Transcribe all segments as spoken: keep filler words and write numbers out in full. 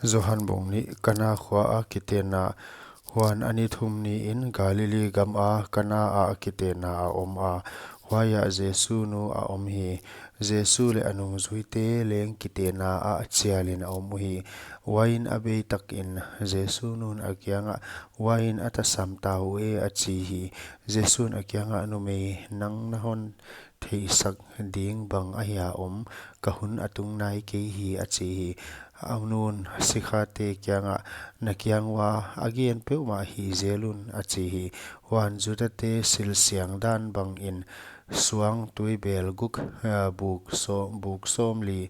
Johan bung nih. Kana khua a kitenna. Huan a ni thum niin Galili gam a Kana ah kitenna a om a, huaiah Jesu nu a om hi. Jesu leh a nungzuite leng kitenna ah chialin a om uhi. Uain a bei takin Jesu nun a kiangah, "Uain a tasam ta uh e," a chi hi. Jesu'n a kiangah, "Numei, nang na hon theisak ding bang ahia om, ka hun a tung nai kei hi," a chi hi. A nun sikhate kiangah, "Na kiang ua a gen peuhmah hih zel un," a chi hi. Huan Judate silsiang dan bangin suang tuibel guk, eh, buk sawm, buk sawmli,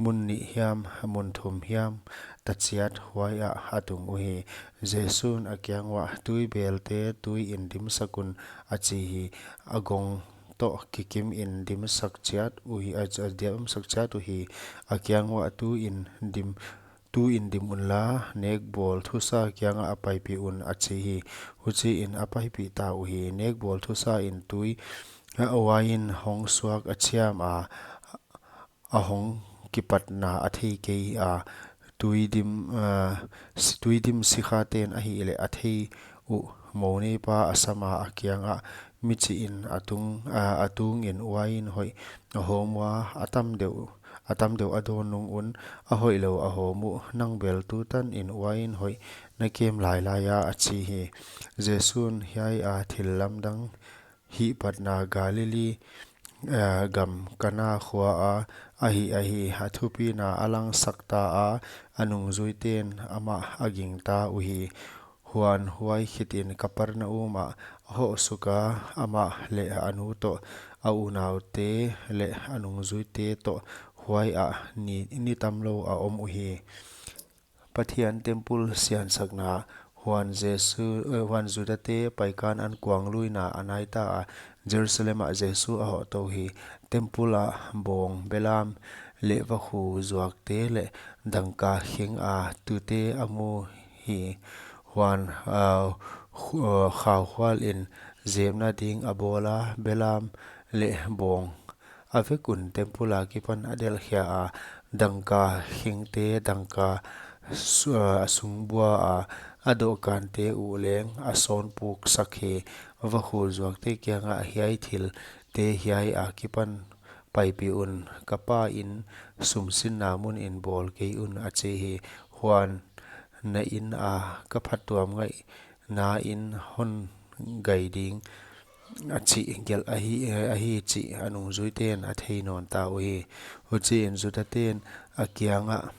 mun nih hiam, mun thum hiam, ta chiat huaiah a tung uhi. Jesu'n a kiang uah, "Tuibelte tuiin dimsak un," a chi hi. A gong toh kikimin dimsak chiat uhi, a, a dimsak chiat uhi. A kiang uah, "Tuin dim, tuin dim unla, nekbawl thusa kiangah a paipih un," a chi hi. Huchiin a paipih ta uhi. Nekbawl thusain tui, a, uain hong suak a chiam a, a hong kipatna a thei kei a, tuidim, a, si-, tuidim sikhaten ahihleh a thei uh, mouneipa a sam a, a kiangah, "Mi chihin a tung, a, a tungin uain hoih a hawm ua, a tam deuh, a tam deuh a dawn nung un, a hoihlou a hawm uh, nang bel tutanin uain hoih na kem lailaia," a chi hi. Jesu'n hiaia thillamdang hihpatna Galili, eh, gam Kana khua a, ahi, ahi, a thupina a langsak ta a, a nungzuiten amah a gingta uhi. Huan huai khitin Kapernaum ah a hoh suk a, amah leh a nu toh, a unaute leh a nungzuite toh huaiah ni, ni tamlou a om uhi. Pathian temple siansakna. Huan Jesu, eh, huan Judate Paikan Ankuangluina a nai ta a, Jerusalem ah Jesu a hoh tou hi. Temple ah bawng, belam leh vakhu zuakte leh dangka kheng a tute a mu hi. Huan, ah, khu-, ah, khauhualin zepna ding a bawl a, belam leh bawng a vek un temple akipan a delhkhia a, dangka khengte, dangka su-, a sungbua a, a dohkante uh leng a sawnpuksak hi. Vakhu zuakte kiangah, "Hiai thilte hiai akipan paipih un, ka Pa in sumsinna munin bawl kei un," a chi hi. Huan, "Na inn a ka phattuam ngaihna in hon gai ding," a chih gelh ahi, ahi chih a nungzuiten a thei nawn ta uhi. Huchiin Judaten a kiangah,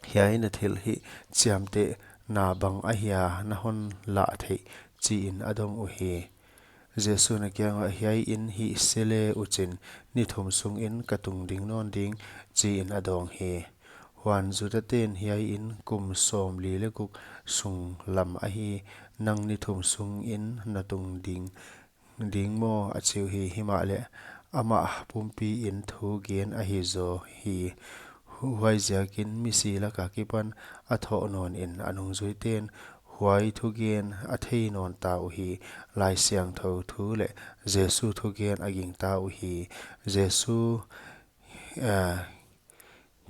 "Hiai na thilhih chiamtehna bang ahia na hon lah theih?" chiin a dong uhi. Jesu'n a kiangah, "Hiai inn hih sele uchin ni thum sungin ka tung ding nawn ding," chiin a dawng hi. Huan Judaten, "Hiai inn kum sawmli leh guk sung lam ahi, nang ni thum sungin na tung ding, ding maw?" a chi uhi. Himahleh amah pumpiin thugen ahi zaw hi. Hu-, huaiziakin misi lak akipan a thoh nawnin a nungzuiten huai thugen a thei nawn ta uhi. Laisiangthou thu leh Jesu thugen a gingta uhi. Jesu, eh,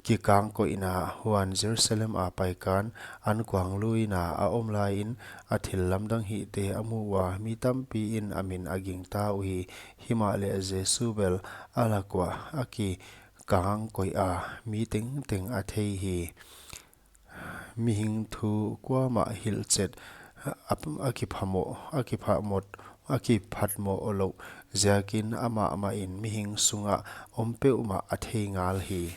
kikangkoihna. Huan Jerusalem a Paikan Ankuangluina a om laiin a thillamdang hihte a mu ua, mi tampiin a min a gingta uhi. Himahleh Jesu bel a lak uah a kikangkoih a, mi tengteng a thei hi. Mihing thu kuamah hilhchet a, a kiphamoh, a kiphamot, a kiphatmoh louh ziakin amah mahin mihing sungah om peuhmah a thei ngal hi.